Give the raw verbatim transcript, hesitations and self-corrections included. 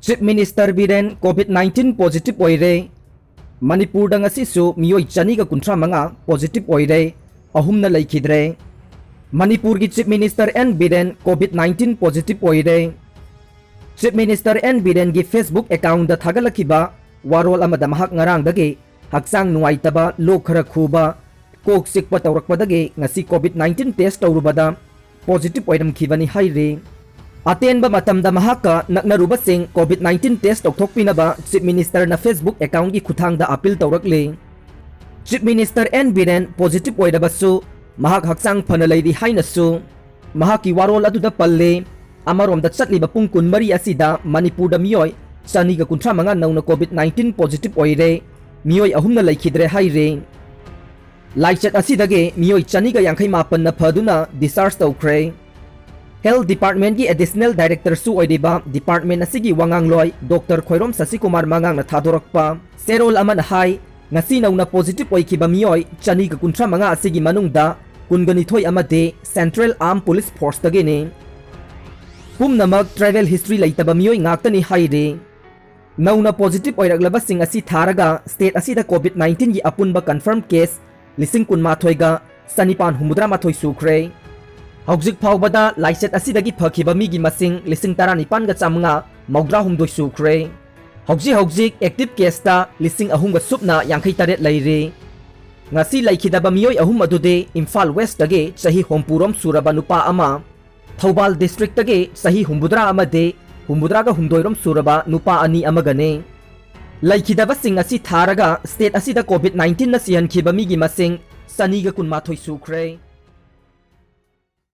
Chief Minister Biren COVID nineteen positive ꯑꯣꯏꯔꯦ꯫ ꯃꯅꯤꯄꯨꯔꯗ ꯉꯁꯤꯁꯨ ꯃꯤꯑꯣꯏ ꯆꯅꯤꯒ ꯀꯨꯟꯊ꯭ꯔꯥ ꯃꯉꯥ positive ꯑꯣꯏꯔꯦ, ꯑꯍꯨꯝꯅ ꯂꯩꯈꯤꯗ꯭ꯔꯦ꯫ ꯃꯅꯤꯄꯨꯔꯒꯤ Chief Minister N Biren COVID nineteen positive ꯑꯣꯏꯔꯦ꯫ Chief Minister ꯑꯦꯟ ꯕꯤꯔꯦꯟꯒꯤ Facebook accountꯇ ꯊꯥꯒꯠꯂꯛꯈꯤꯕ ꯋꯥꯔꯣꯜ ꯑꯃꯗ ꯃꯍꯥꯛ ꯉꯔꯥꯡꯗꯒꯤ ꯍꯛꯆꯥꯡ ꯅꯨꯡꯉꯥꯏꯇꯕ, ꯂꯣꯛ ꯈꯔ ꯈꯨꯕ, ꯀꯣꯛ ꯆꯤꯛꯄ ꯇꯧꯔꯛꯄꯗꯒꯤ ꯉꯁꯤ COVID nineteen test ꯇꯧꯔꯨꯕꯗ positive ꯑꯣꯏꯔꯝꯈꯤꯕꯅꯤ ꯍꯥꯏꯔꯤ꯫ ꯑꯇꯦꯟꯕ ꯃꯇꯝꯗ ꯃꯍꯥꯛꯀ ꯅꯛꯅꯔꯨꯕꯁꯤꯡ COVID nineteen test ꯇꯧꯊꯣꯛꯄꯤꯅꯕ Chief Ministerꯅ Facebook accountꯀꯤ ꯈꯨꯠꯊꯥꯡꯗ appeal ꯇꯧꯔꯛꯂꯤ꯫ Chief Minister N Biren positive ꯑꯣꯏꯔꯕꯁꯨ ꯃꯍꯥꯛ ꯍꯛꯆꯥꯡ ꯐꯅ ꯂꯩꯔꯤ ꯍꯥꯏꯅꯁꯨ ꯃꯍꯥꯛꯀꯤ ꯋꯥꯔꯣꯜ ꯑꯗꯨꯗ ꯄꯜꯂꯤ꯫ ꯑꯃꯔꯣꯝꯗ ꯆꯠꯂꯤꯕ ꯄꯨꯡ ꯀꯨꯟꯃꯔꯤ ꯑꯁꯤꯗ ꯃꯅꯤꯄꯨꯔꯗ ꯃꯤꯑꯣꯏ ꯆꯅꯤꯒ ꯀꯨꯟꯊ꯭ꯔꯥ ꯃꯉꯥ ꯅꯧꯅ COVID nineteen positive ꯑꯣꯏꯔꯦ, ꯃꯤꯑꯣꯏ ꯑꯍꯨꯝꯅ ꯂꯩꯈꯤꯗ꯭ꯔꯦ ꯍꯥꯏꯔꯤ꯫ ꯂꯥꯏꯆꯠ ꯑꯁꯤꯗꯒꯤ ꯃꯤꯑꯣꯏ ꯆꯅꯤꯒ ꯌꯥꯡꯈꯩ ꯃꯥꯄꯟꯅ ꯐꯗꯨꯅ discharge ꯇꯧꯈ꯭ꯔꯦ꯫ Health Departmentꯀꯤ Additional Directorꯁꯨ ꯑꯣꯏꯔꯤꯕ department ꯑꯁꯤꯒꯤ ꯋꯥꯉꯥꯡꯂꯣꯏ ꯗꯣꯛꯇꯔ ꯈꯣꯏꯔꯣꯝ ꯁꯁꯤꯀꯨꯃꯥꯔ ꯃꯉꯥꯡꯅ ꯊꯥꯗꯣꯔꯛꯄ ꯆꯦꯔꯣꯜ ꯑꯃꯅ ꯍꯥꯏ, ꯉꯁꯤ ꯅꯧꯅ positive ꯑꯣꯏꯈꯤꯕ ꯃꯤꯑꯣꯏ ꯆꯅꯤꯒ ꯀꯨꯟꯊ꯭ꯔꯥ ꯃꯉꯥ ꯑꯁꯤꯒꯤ ꯃꯅꯨꯡꯗ ꯀꯨꯟꯒ ꯅꯤꯊꯣꯏ ꯑꯃꯗꯤ Central Armed Police Forceꯇꯒꯤꯅꯤ꯫ ꯄꯨꯝꯅꯃꯛ travel history ꯂꯩꯇꯕ ꯃꯤꯑꯣꯏ ꯉꯥꯛꯇꯅꯤ ꯍꯥꯏꯔꯤ꯫ ꯅꯧꯅ positive ꯑꯣꯏꯔꯛꯂꯕꯁꯤꯡ ꯑꯁꯤ ꯊꯥꯔꯒ state ꯑꯁꯤꯗ COVID nineteenꯒꯤ ꯑꯄꯨꯟꯕ confirm case ꯂꯤꯁꯤꯡ ꯀꯨꯟꯃꯥꯊꯣꯏꯒ ꯆꯅꯤꯄꯥꯟ ꯍꯨꯝꯐꯨꯇꯔꯥꯃꯥꯊꯣꯏ ꯁꯨꯈ꯭ꯔꯦ꯫ ꯍꯧꯖꯤꯛ ꯐꯥꯎꯕꯗ ꯂꯥꯏꯆꯠ ꯑꯁꯤꯗꯒꯤ ꯐꯈꯤꯕ ꯃꯤꯒꯤ ꯃꯁꯤꯡ ꯂꯤꯁꯤꯡ ꯇꯔꯥꯅꯤꯄꯥꯟꯒ ꯆꯥꯃꯉꯥ ꯃꯧꯗ꯭ꯔꯥꯍꯨꯝꯗꯣꯏ ꯁꯨꯈ꯭ꯔꯦ꯫ ꯍꯧꯖꯤꯛ ꯍꯧꯖꯤꯛ active caseꯇ ꯂꯤꯁꯤꯡ ꯑꯍꯨꯝꯒ ꯁꯨꯞꯅ ꯌꯥꯡꯈꯩ ꯇꯔꯦꯠ ꯂꯩꯔꯤ꯫ ꯉꯁꯤ ꯂꯩꯈꯤꯗꯕ ꯃꯤꯑꯣꯏ ꯑꯍꯨꯝ ꯑꯗꯨꯗꯤ ꯏꯝꯐꯥꯜ Westꯇꯒꯤ ꯆꯍꯤ ꯍꯨꯝꯐꯨꯔꯣꯝ ꯁꯨꯔꯕ ꯅꯨꯄꯥ ꯑꯃ, ꯊꯧꯕꯥꯜ districtꯇꯒꯤ ꯆꯍꯤ ꯍꯨꯝꯐꯨꯇꯔꯥ ꯑꯃꯗꯤ ꯍꯨꯝꯐꯨꯇꯔꯥꯒ ꯍꯨꯝꯗꯣꯏꯔꯣꯝ ꯁꯨꯔꯕ ꯅꯨꯄꯥ ꯑꯅꯤ ꯑꯃꯒꯅꯤ꯫ ꯂꯩꯈꯤꯗꯕꯁꯤꯡ ꯑꯁꯤ ꯊꯥꯔꯒ state ꯑꯁꯤꯗ COVID nineteenꯅ ꯁꯤꯍꯟꯈꯤꯕ ꯃꯤꯒꯤ ꯃꯁꯤꯡ ꯆꯅꯤꯒ ꯀꯨꯟꯃꯥꯊꯣꯏ ꯁꯨꯈ꯭ꯔꯦ꯫